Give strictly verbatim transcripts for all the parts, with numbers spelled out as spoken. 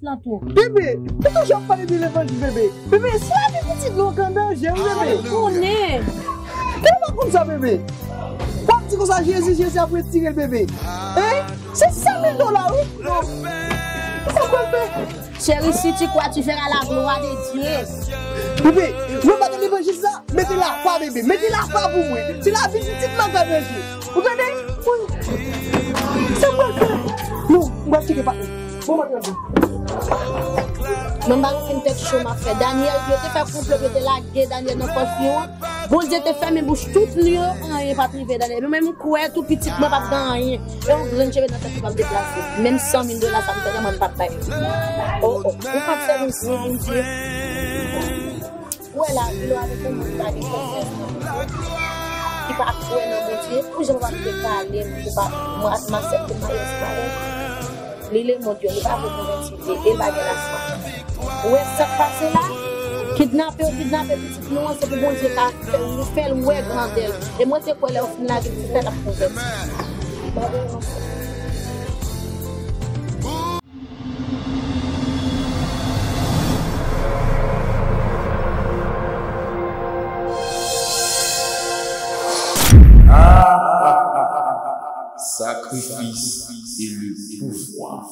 Lan tou. Bebe, ou toujou ap pale de levanjil, bebe. Bebe, se lavi pitit nou k an danje, wi, bebe. Mwen konnen. Kòman w pa konn sa, bebe? W ap di konsa, Jezi, Jezi ap retire l, bebe. Hein? Se san mil dola, wi. Ou konprann, bebe? Chérie, si tu crois, tu verras la gloire de Dieu. Bebe, mwen pa tande levanjil sa. Mete lafa, bebe. Mete lafa pou mwen. Se lavi pitit mwen k an danje. Ou tande? Wi. Sa m pral fè? Non, m pral tcheke patnè. Bon, m ap tande. Mwen pa gen tèt cho m ap fè. Daniel, yo te fè konplo, yo te lage Daniel nan fòs yo. Bondye te fèmen bouch tout li yo, anyen pa t rive Daniel. Epi mwen, m kwè tou pitit mwen p ap gen anyen. E yon grenn cheve nan tèt li p ap deplase. Menm san mil dola sa m te demann p ap bay. Oh, oh. Ou p ap sèvi yon gwo Bondye. Ou wè lavi lè w avèk yon moun ki pa gen konfyans nan Bondye, ki pa kwè nan Bondye, pou jan w ap dekale m, pou pa, mwen, m aksepte maryaj pa lè. Li lemond yo, li pa vle konvèti vre, e l pa gen lafwa. Ou wè sa k pase la? Kidnape yo kidnape pitit nou an, se pou Bondye ka fè, fè l wè grandè l. E mwen te kwè lè yo fin lage l, se fè l ap konvèti. Mwen vle yon sè. Sacrifice et le pouvoir.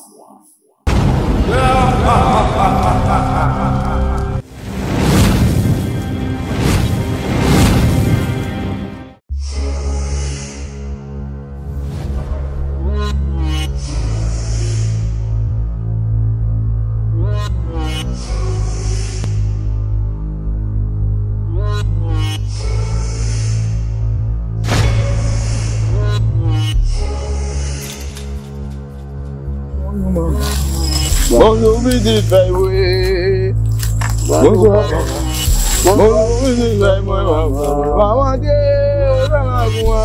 Bonjou, pitit fèy, wi. Bonjou. Bonjou, pitit fèy, mwen, mwen, mwen. Pa mande, ou nan lakou a.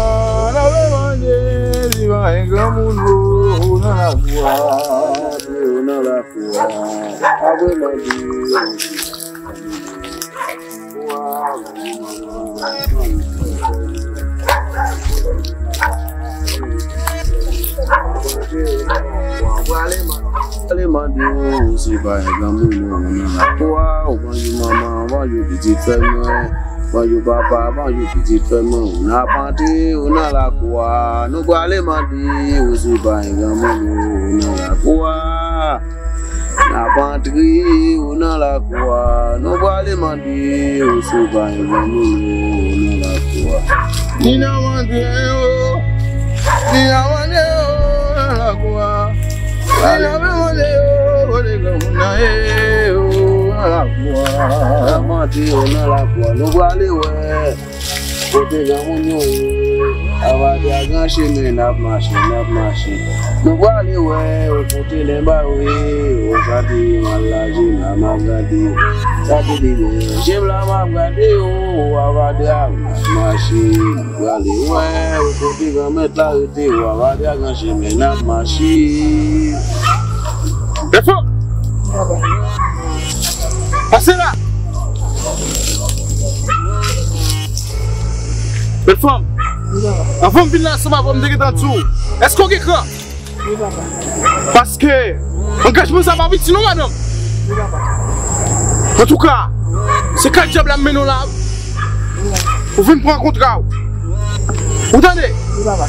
Nan vle mande, si pa gen granmoun, ou nan lakou a. Ou nan lakou a. Pa vle mande. Ale mande w, se pa yon granmoun, ou nan lakou a, ou bonjou manman, bonjou pitit fè mwen, bonjou papa, bonjou pitit fè mwen, ou nan pantre, ou nan lakou a, nou prale mande w, se pa yon granmoun, ou nan lakou a. N ap antre, ou nan lakou a, nou prale mande w si w pa yon granmoun, ou nan lakou a. Ni nan mande yo, ni nan mande yo nan lakou a. Ni nan mande yo, kote granmoun nan ye, yo nan lakou a. N ap antre, yo nan lakou a, nou prale wè. Kote granmoun yo ye, avadi a gran chemen n ap mache, n ap mache. Nou prale wè yo kote lenba yo ye, yo sa te ye m al laje la m ap gade yo. Sa te de dèyè je m la m ap gade yo, avadi a n ap mache. Nou prale wè yo kote granmèt la rete yo, avadi a gran chemen n ap mache. Defo! Pase la! Bèl fanm. Wi, papa. Anvan m vin la, se pa pou m te gentan di w. Èske w gen kran? Wi, papa. Paske angajman sa pa piti non, madanm. Wi, papa. Antouka, se kat dyab la m mennen w la. Wi, papa. Ou vin pran kontra w. Ou tande? Wi, papa.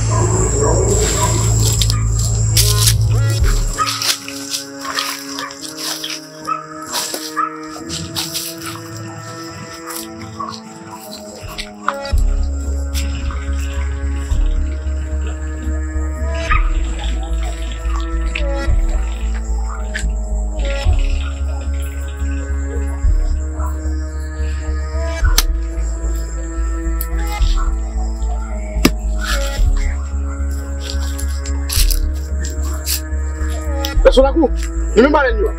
Gason lakou, nou menm balèn yo a.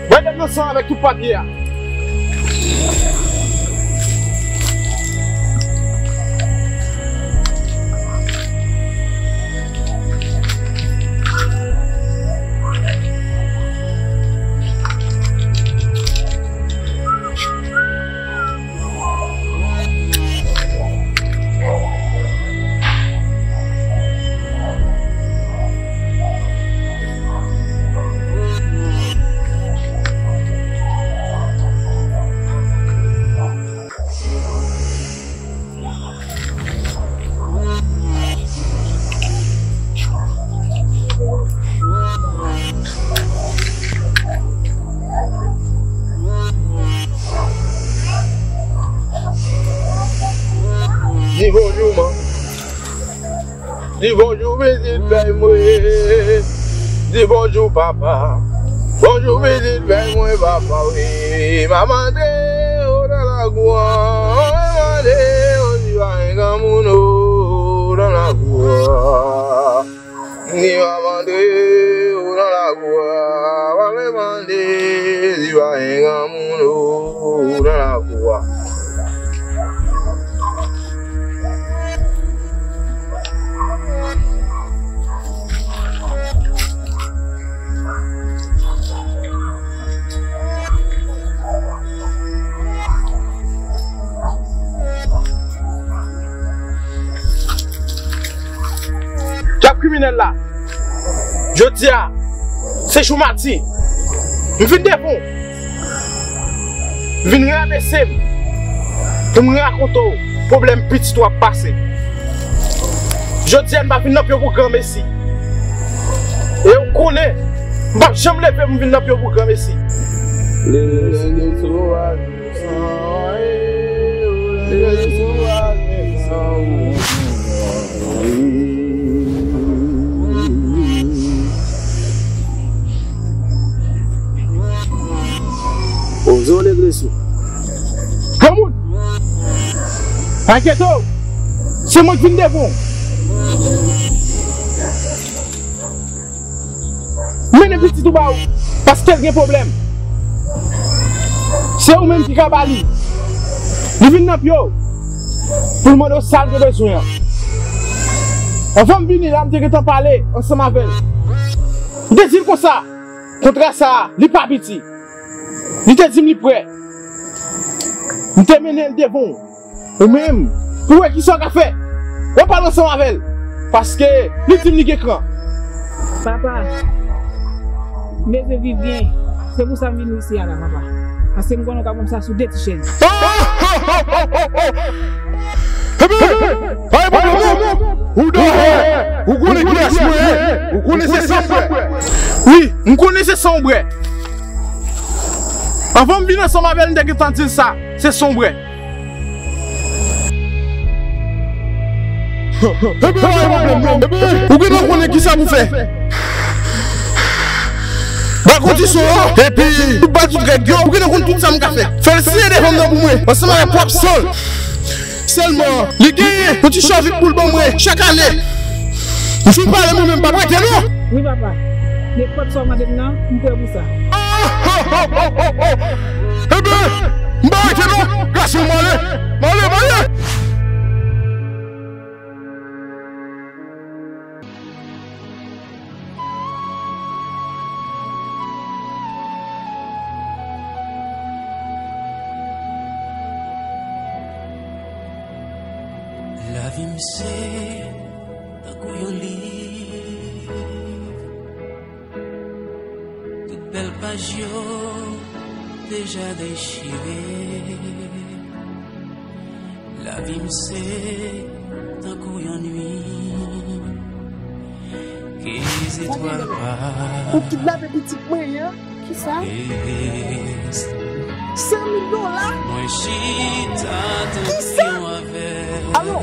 Mwen menm nan san avèk tout papye a. Di bonjou pitit fèy mwen. Di bonjou papa. Bonjou pitit fèy mwen papa wi. M ap antre o nan lakou an. M ap mande o si pa gen granmoun o nan lakou an. Ni m ap antre o nan lakou an. M ap mande si pa gen granmoun o nan lakou an. Dyab kriminèl la. Jodi a, se jou madi. M vin devan w. M vin rabese m pou m rakonte w pwoblèm pitit w ap pase. Jodi a, m pa vin nan pye w pou granmesi. E w konnen, m p ap janm leve pou m vin nan pye w pou granmesi. Leve sou Ozo legle sou. Granmoun! Pa enkyete w! Se mwen k vin devan w! Mennen pitit ou ba w, paske l gen pwoblèm. Se ou menm ki ka ba li. Li vin nan pye w pou l mande w sa l te bezwen an. Anvan m vini la, m te gentan pale ansanm avè l. M te di l konsa, kontra sa a, li pa piti. Li te di m li prè. M te mennen l devan w. Ou menm, pou wè kisa w ka fè. W ap pale ansanm avè l. Paske li di m li gen kran. Papa, m bezwen viv byen. Se pou sa m vin isi a la, papa. Paske m konnen w ka ban m sa sou de ti chèz. Ebyen, pa gen pwoblèm non. Ou dòmi. Ou konnen kiyès mwen ye. Ou konnen se san m bwè. Wi, m konnen se san w bwè. Anvan m vin ansanm avè l, m te gentan di l sa. Se san w bwè. Ebyen, pa gen pwoblèm non. Ebyen, ou gentan konnen kisa pou fè. Ba kondisyon yo, epi ou ba tout règ yo, ou gentan konn tout sa m ka fè. Fè l siyen devan m nan pou mwen, ansanm avèk pwòp san l. Sèlman, li genyen yon ti chavik pou l ban mwen chak ane. M fin pale mwen menm, m p ap rete non. Wi, papa. Nenpòt sa w mande m nan, m prè pou sa. Ebyen, m pa rete non. Gason, m ale. M ale, m ale. Lavi m se tankou yon liv. Tout bèl paj yo deja dechire. Lavi m se tankou yon nuit ke zetwal pa. Ou kidnape pitit mwen an? Kisa? San mil dola? Mwen chita tankou yon avèg. Alo?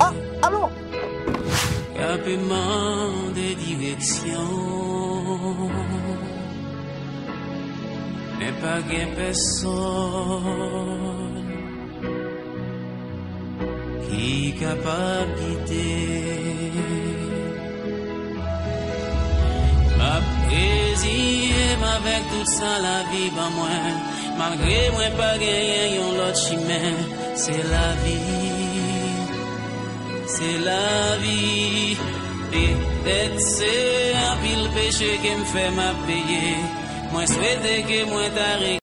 A, alo? K ap mande direksyon. Men pa gen pèsonn ki kapab gide. M ap reziye m avèk tout sa lavi ban mwen, malgre mwen pa genyen yon lòt chimen. Se lavi, se lavi. Petèt se anpil peche ke m fè m ap peye. Mwen swete ke mwen ta re-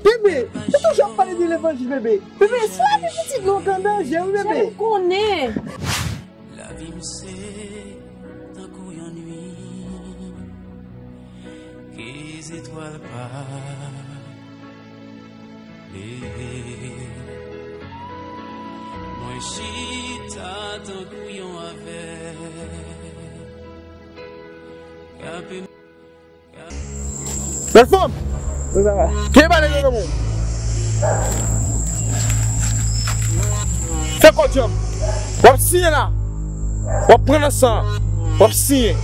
Bebe, ou toujou ap pale de levanjil, bebe. Bebe, se lavi pitit nou k an danje, wi, bebe. Jan m konnen. Lavi m se tankou yon nuit ke zetwal pa leve. Mwen chita tankou yon avèg k ap Bèl fanm! Wi, papa. Kenbe bale nan men w. Fè kò djanm. W ap siyen la. W ap pran nan san an. W ap siyen.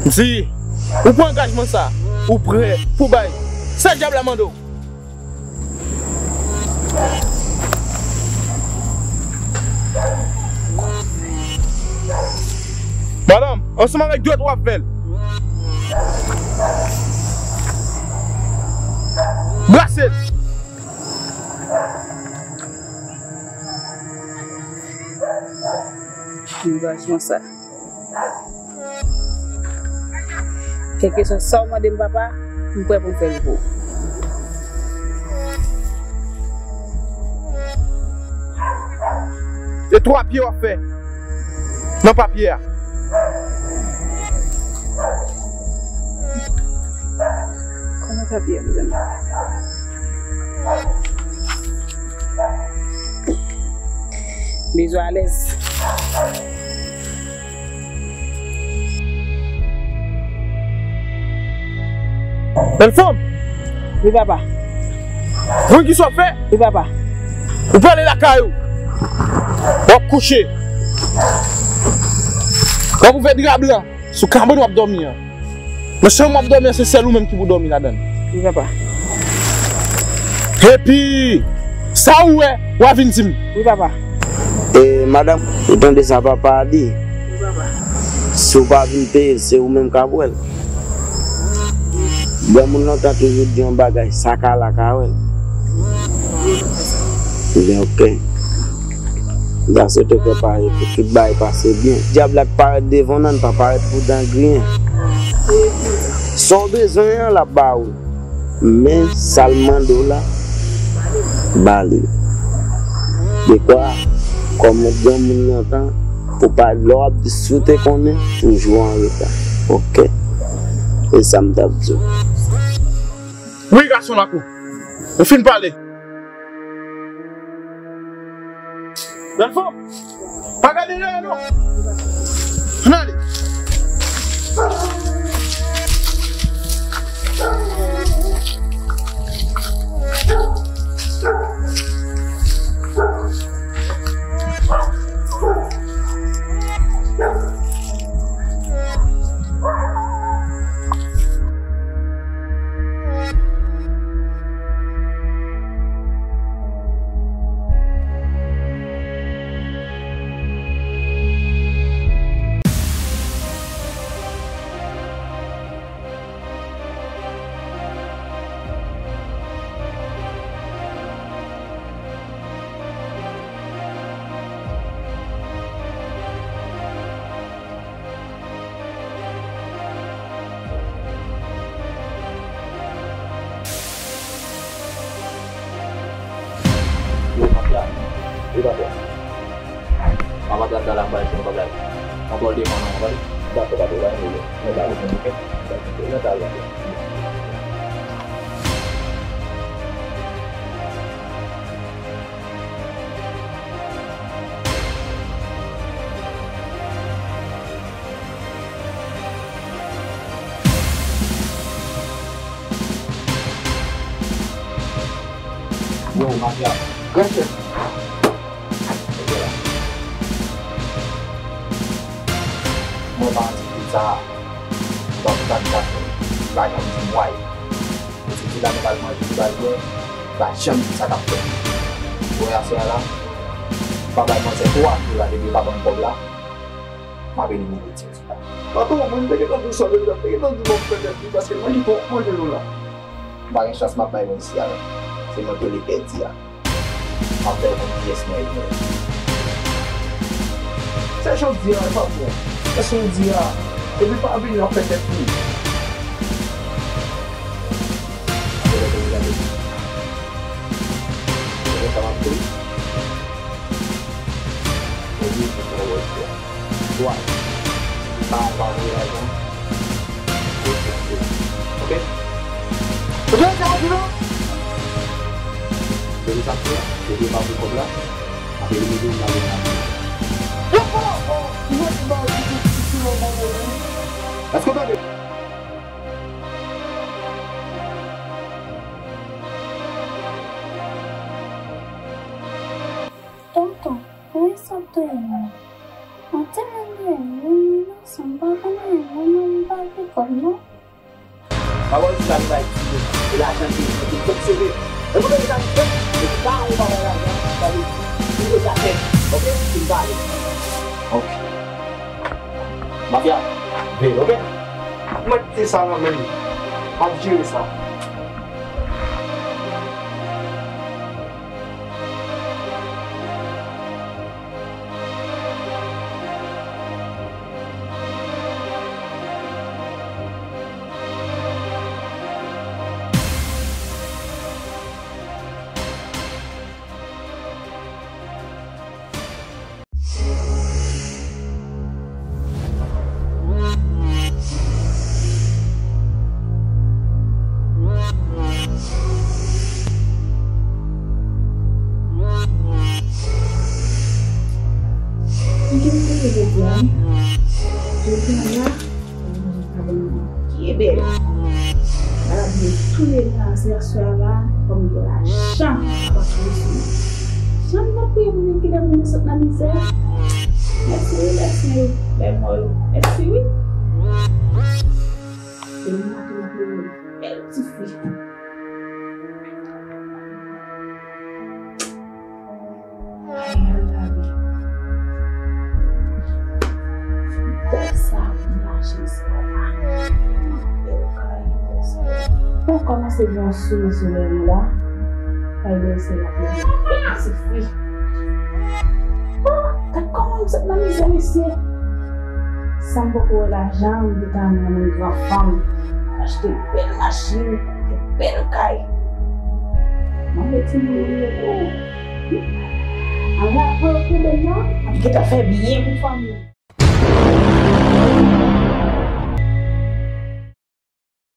M di, ou pran angajman sa. Ou prè pou bay. Sa dyab la mande w. Madanm, ansanm avèk dwèt w ap fè l. Brase l. Angaje w sa. Kèlkeswa sa w mande m, papa, m prè pou m fè l pou ou. E twa pye w ap fè nan papye a. Kòman papye a, medam? Bezwen alèz. Bèl fanm! Wi, papa. Konn kisa w ap fè? Wi, papa. Ou prale lakay ou. W ap kouche. W ap ouvè dra blan. Sou kabann w ap dòmi an. Nan chanm w ap dòmi an, se sèl ou menm ki pou dòmi ladan l. Wi, papa. Epi, sa ou wè, w a vin di m. Wi, papa. E, madanm, ou tande sa papa a di? Wi, papa. Si w pa vin peye l, se ou menm k ap wè l. Granmoun lontan toujou di yon bagay, sa ka la ka wè l. Wi, papa. Ebyen, oke. M ta swete w prepare pou tout bagay pase byen. Dyab la k parèt devan w nan, l pa parèt pou dan griyen. Sa w bezwen an, l ap ba ou. Men sa l mande w la, ba li l. Dekwa, kòm yon granmoun lontan, pou pa lè w ap di si w te konnen, toujou an reta. Oke. E sa m t ap di w. Wi, gason lakou. Ou fin pale. Bèl fanm, pa gade dèyè w non. Ann ale. Yo, mafya. Yo, mafya. Mwen ap antre anndan la, m pral di yon bagay. Mwen pral defann mwen, tande? Dakò, pa gen pwoblèm, oke? Mwen ta reponn, oke? Mwen ta reponn. Yo, mafya. Granchèf. Mwen pa anti tout sa. Mwen pa anti tout sa. Bagay m di m wè. Mesye ti la nou pral manje, nou pral bwè, pa janm di sa k ap fèt. Bon, aswè a la, pa bay manzè twa jou la, depi yo pa ban m kòb la, m ap elimine ti mesye la. Patwon, mwen te gentan di w sa deja, m te gentan di w ban m fè tèt li, paske mwen ki fè w manje nou la. M pa gen chans m ap bay moun isi a non. Se mwen ki rele pèdi a. M ap fè w konn kiyès mwen ye menm. Jodi a, e pa bon. Èske w di a? Epi pa vini ap fè tèt tou. Sa m ap fè. Ou di pou sa w wè. Dwa. Sa w pa voye lajan. Ok? Ou tande sa w di la? Depi sa fè, depi w pa pou kòb la, apre li menm, l ap vin la. Èske w tande? Tonton, pou esot dèyè mwen. Mwen tèlman dèyè mwen, mwen nan san, m pa konn anyen, mwen menm, m pa gen kòb, non. Pawòl sa nou bay ti yo, e lajan ki nou te fonksyone. E pou nou ta fè, e pa ou pa bay lajan, sa vle di, nou te ka fè, ok? Fin pale. Ok. Mafya, veye, ok? Mwen te sa nan men m. M ap jere sa. Mwen gen yon pwoblèm jodi a. Jodi a la, mwen gen yon pwoblèm ki bèl. Malad mwen touye nan asè aswè a la, fò m gen lajan, fò m gen sou mwen. Jan m ap priye pou mwen kite moun yo sot nan mizè. Mèsi wi, mèsi wi, bèl mò yo. Mèsi wi. Demen maten m ap leve, bèl ti fi. Ay, ay, ay. Tèt sa pou mache sa la. Bèl kay, bèl sa. Bon, kòmanse gen yon souri sou lèv mwen la. Kay bèl se la pou mwen. Bèl ti fi. Oh, gad kòman m sot nan mizè, mesye. San m poko wè lajan, m te ka nan men gran fanm. Achte bèl machin, achte bèl kay. Mwen vle timoun mwen yo tou. An rapò pwoblèm nan, ap gentan fè byen pou fanmi.